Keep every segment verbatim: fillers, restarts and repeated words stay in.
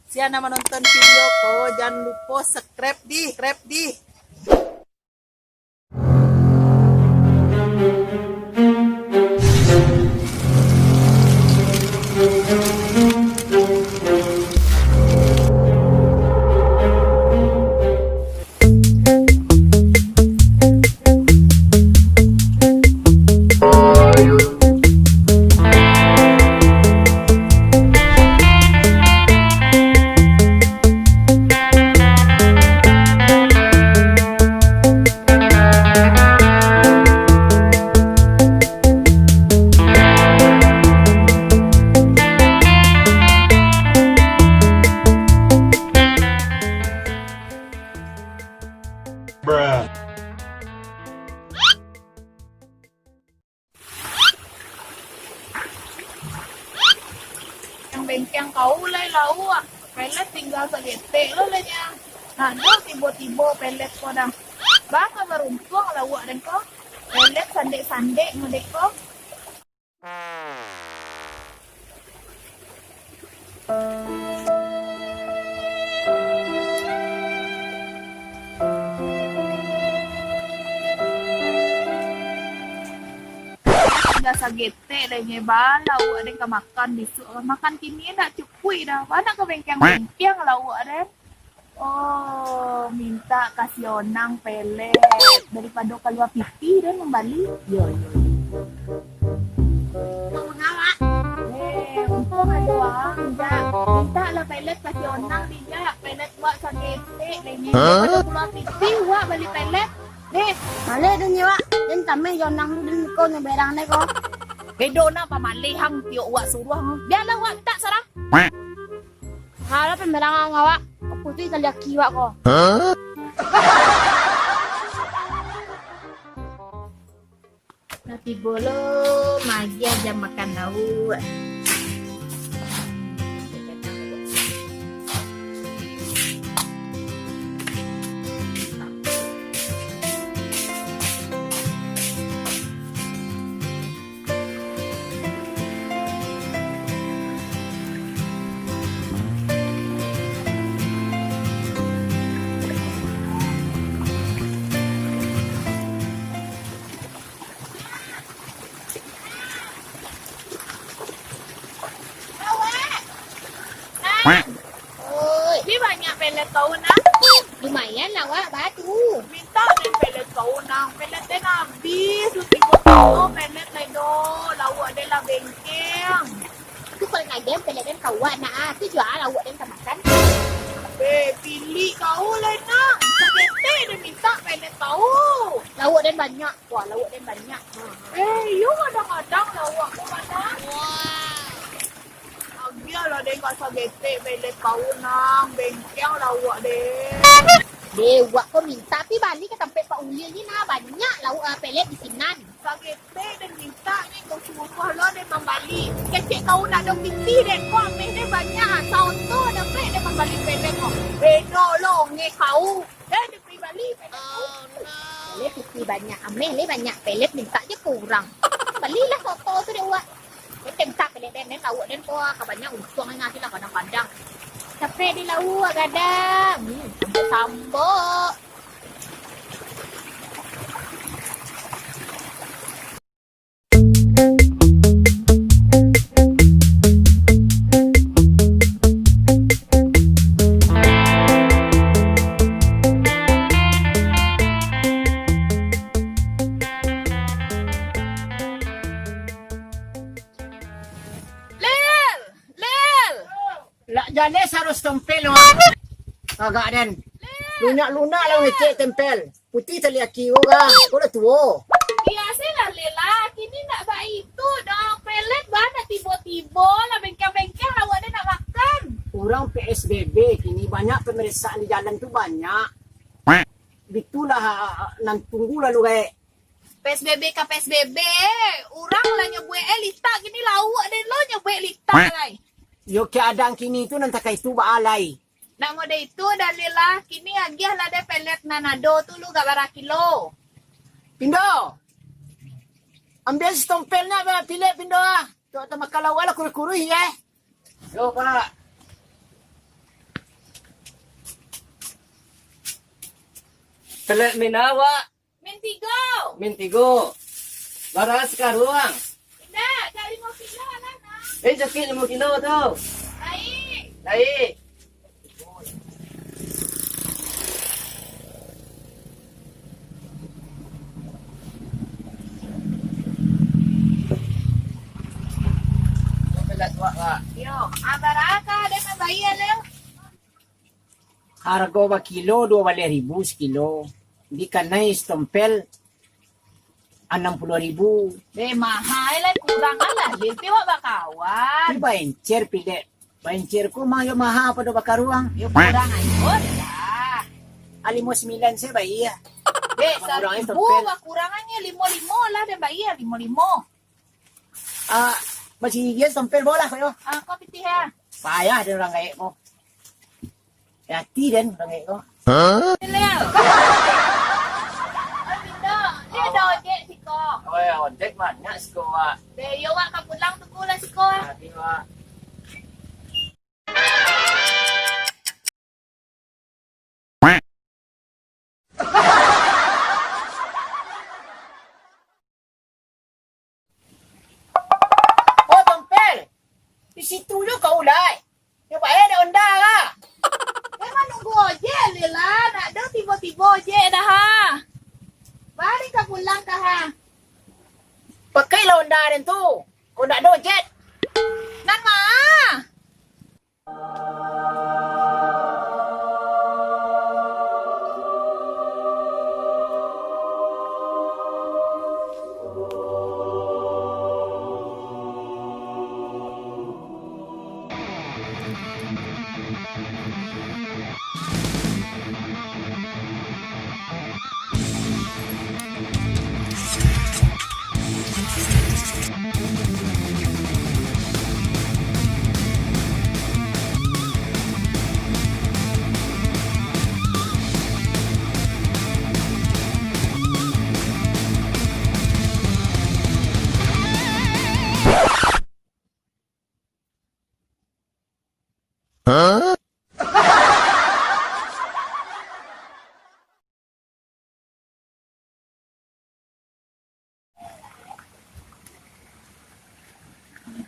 Sia nan manonton video ko, jan lupo subscribe di, subscribe di. Bruh. Bengkeng kau lai lauak. Pelet tingga saketek lo lai nyo. Nah, do tibo-tibo pelet ko dah. Baa ka baruntuang lauak den ko. Pelet sandek-sandek nyo dek ko. Tingga saketek lai nyo, baa lauak den ka makan bisuak. Makan kini ndak cukuik dah. Baa nak ka bengkeng-bengkeng lauak den. Oh, mintak ka si Onang pelet daripado kalua pitih den mambali. Yo, yo, yo. Mau ngawak? Eh, untuang ado ang, Jak. Mintak lah pelet ka si Onang di, Jak. Pelet wak saketek lai nyo. Hah? Daripado kalua pitih wak bali pelet. Deh. Maleh den nyo wak. Den tameh jo Onang lu den ko nyo berang ne ko. Bedo na pamaleh ang tiok wak suruah. Bialah wak mintak sarah. Halah pambarangan awak, putuih tali aki awak ko. Hah? Lah tibo lo, magiah jam makan lauak. Awak! Nang! Oi. Bi banyak pelet kau, Nang? Lumayan lah, Wak, batu. Mintak den pelet kau, Nang. Pelet den abih, su tigo kilo pelet lai do. Lauak den lah bengkeng. Tu kalau nak den, pelet den ka awak nak, ah. Tu jua lauak den ka makan. Eh, pilik kau lai, Nang. Saketek den mintak pelet kau. Lauak den banyak. Wah, lauak den banyak. Eh, iyo kadang-kadang lauak ko banyak. Agiah lah den ka saketek pelet kau, Nang. Bengkeng lauak den. Deh, wak ko mintak pi bali ka tampek Pak Ulil ni nah, banyak lauak, eh, pelet di sinan. Saketek den mintak ni, kau suruah lo den mambali. Kecek kau nak dong pitih den, ko ameh den banyak, saoto dapek den mambali pelet ko. Bedo lo ngeh kau. Eh, den pi bali pelet tu. Pelet pitih banyak, ameh lai banyak, pelet mintak je ka urang. Balilah soto tu dek wak. Kecek mintak pelet den, den lauak den ko ka banyak untuang ingat lah kadang-kadang. Capek di lauak gadang. Hmm, sambok-sambok. Lil! Lil! Lak jaleh sarus tompel lo. Kagak den. Lil! Lunak-lunak lah ngecek tempel. Putih tali aki ko ga, ko lah tuo. Biaso lah, Lil lah. Kini ndak baitu doh. Pelet bana tibo-tibo lah bengkeng-bengkeng lah awak den nak makan. Urang P S B B kini banyak pemeriksaan di jalan tu banyak. Bitulah nan tunggu lalu gaek. P S B B ka P S B B, urang lah nyabuik eh litak, kini lauak den lo nyabuik litak lai. Yo keadaan kini tu nan takah itu baalai. Nak model itu, Dalil lah. Kini agiah lah deh pelet nan ado tu lu gak bara kilo. Pindo. Ambiak si tompelnyo, ba, pilet Pindo ah. Tok tamakan lauak lah kuruih-kuruih, eh. Yo, Pak. Pelek mina, Wak? Min tigo. Min tigo. Bara sakaruang? Indak, cak limo kilo lah, Nang. Eh, cakik limo kilo tu. Baik. Baik. Yo, ah, bara ka den mambayia, Leo? Hargo bakilo duo baleh ribu sakilo, dikanai satompel anam puluah ribu. Eh, maha lai, kurangan lah, Leo, pi wak bakawan. Pi baencer, pi dek. Baencer ko mah yo maha pado bakaruang. Yo kurang ajo lah. Ah, limo sambilan se bayia. Dek, saribu, bakurangannyo limo-limo lah den bayia, limo-limo. Ah, basigigian satompel bolah ko yo. Ah, ko pitih, ha. Payah den urang gaek ko. Hati den urang gaek ko. Hah? Leo. Oi, Pindo, ni ado ojek siko. Oi, ojek banyak siko, Wak. Deh, yo, Wak, ka pulang tunggu lah siko, ah. Hati, Wak. Oh, Tompel! Di situ jo kau lai. Yo, bae dek onda lah. Memang nunggu ojek le lah, nak do tibo-tibo ojek dah, ha. Bari ka pulang ka, ha. Pakai lah onda den tu. Kau nak do ojek. Nan ma?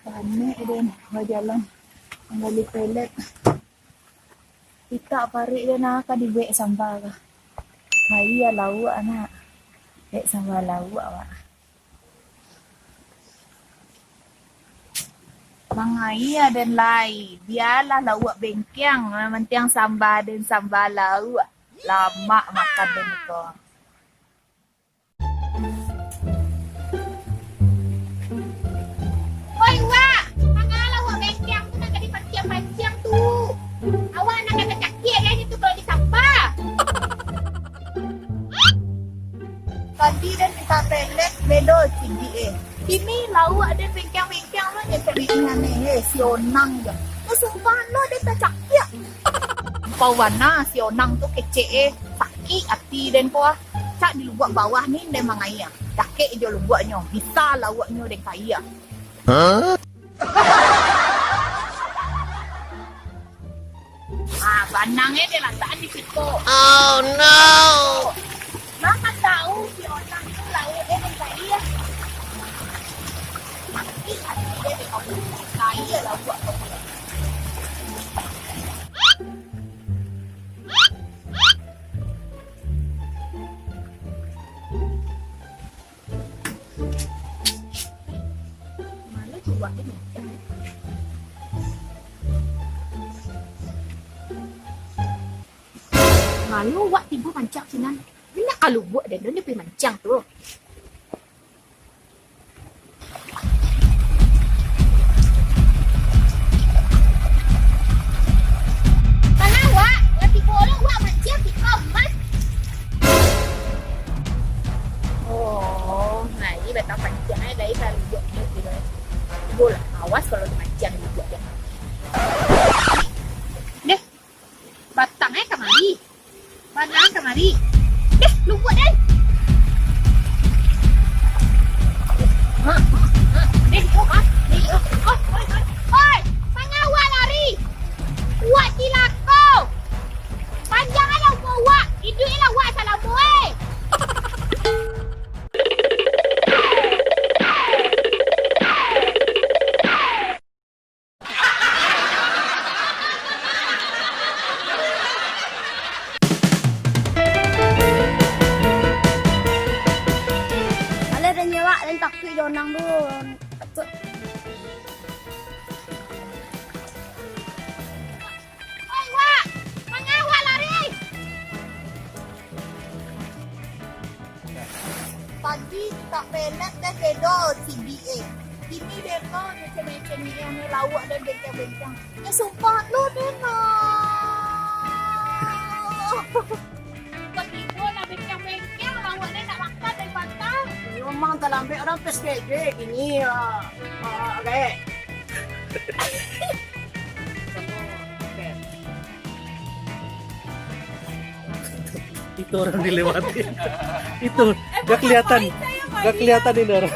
Panek den bajalan manggali pelet. Itak paruik den, ah, ka dibuek samba ka. Kayi lauak, nak. Buek samba lauak, wak. Mangaia den lai, bialah lauak bengkang, nan pantiang samba den samba lauak, lamak makan den ko. Oi, Wak, mangalah lauak bengkang tu nan ka dipanciang-panciang tu. Awak nan ka tacakiak den itu kalau disamba. Tadi den mintak pelet, bedo cidik, eh. Kini lauak den bengkang-bengkang lo nyo cari ingan, eh, si Onang jo. Tu sumpah lo den tacakiak. Ampau bana si Onang tu kecek, eh. Sakik ati den ko, ah. Cak di lubuak bawah ni den mangaia. Dakek jo lubuaknyo, bisa lauaknyo den kaia. Hah? Ah, banang eh, dia latakan di siko. Oh, no! Mama tahu si Onang tu lauak eh, den kaia. Mati hati dia, dia kaia lauak tu. Malu tu wak ni. Malu wak tibo mancang sinan. Mintak ka lubuak den, den pai mancang tu. Tanang, Wak. Lah tibo lo, Wak, mancang siko mah. Oh, nah, ini batang panciang ai, lai ka lubuak ni, gitu. Tibo lah, awas kalau mancang di lubuak ni. Deh, batang ai kamari. Banang kamari. Deh, lubuak den. Deh, oh, ah, deh, oh, oh, oi, oi. Oi, manga wak lari? Wak cilako. Panjang lah umua wak. Iduik lah wak salamo, eh. Kuik jonang tu. Oi, Wak! Manga Wak lari? Tadi tak pelet deh kedo cibi eh. Kini deh no, macam-macam ni, yang ni lauak dan bengkang-bengkang. Ya, sumpah lu, Deno. Tiba-tiba lah bengkang-bengkang, awak ni nak makan dari patang. Iyo, mang, talambek orang P S B B gini, ah, ah, Rek. Itu orang dilewati. Itu, gak kelihatan. Gak kelihatan ini orang.